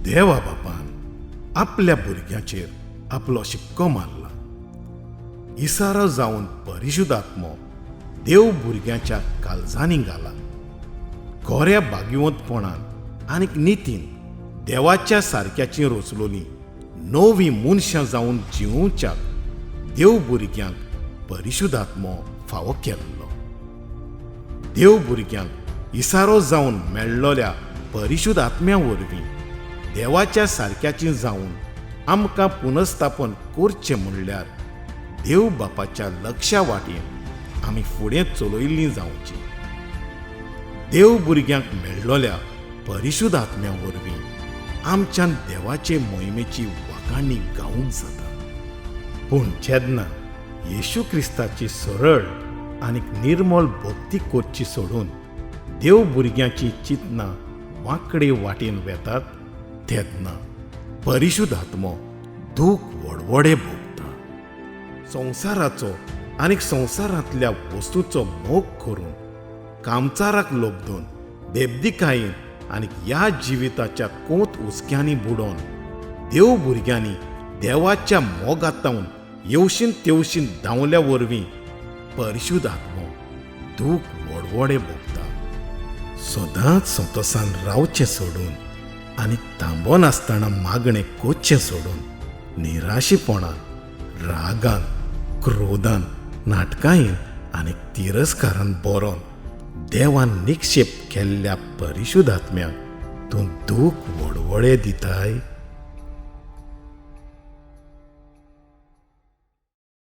देवा बापान आपल्या भुरग्यांचेर आपलो शिक्को मारला. इसारो जावन परिशुद्धात्मो देव भुरग्यांच्या काळजांनी घाला. खऱ्या भाग्यवंतपणान आनीक नितीन देवाच्या सारक्याची रचलोली नवी मनशां जावन जिवोवच्याक देव भुरग्यांक परिशुद्धात्मो फावो केल्लो. देव भुरग्यांक इसारो जावन मेळ्ळोल्या परिशुद्ध आत्म्या वरवीं देवाच्या सारक्याची जावन आमकां पुनस्थापन करचें म्हणल्यार देव बापाच्या लक्षा वाटेन आमी फुडें चलयल्लीं जावची. देव भुरग्यांक मेळ्ळोल्या परिशुद्ध आत्म्या वरवीं आमच्यान देवाचे मोहिमेची वाखाणी गावंक जाता. पूण जेन्ना येशू क्रिस्ताची सरळ आनी निर्मळ भक्ती करची सोडून देव भुरग्यांची चिंतनां वांकडे वाटेन वेतात तेन्ना परिशुद्ध आत्मो दूख वडवडे भोगता. संवसाराचो आनी संवसारांतल्या वस्तूचो मोग करून कामचाराक लोबदून बेबदिकायेन आनी ह्या जिविताच्या कोत हुस्क्यांनी बुडोवन देव भुरग्यांनी देवाच्या मोगातावन येवशीन तेवशीन धांवल्या वरवीं परिशुद्ध आत्मो दूख वडवडे भोगता. सदांच संतोसान रावचें सोडून आनी थांबनासतना मागणें करचें सोडून निराशीपणान, रागान, क्रोधान, नाटकायेन आनी तिरस्कारान बरोवन देवान निक्षेप केल्ल्या परिशुद्ध आत्म्याक तूं दूख वडवडे दिताय.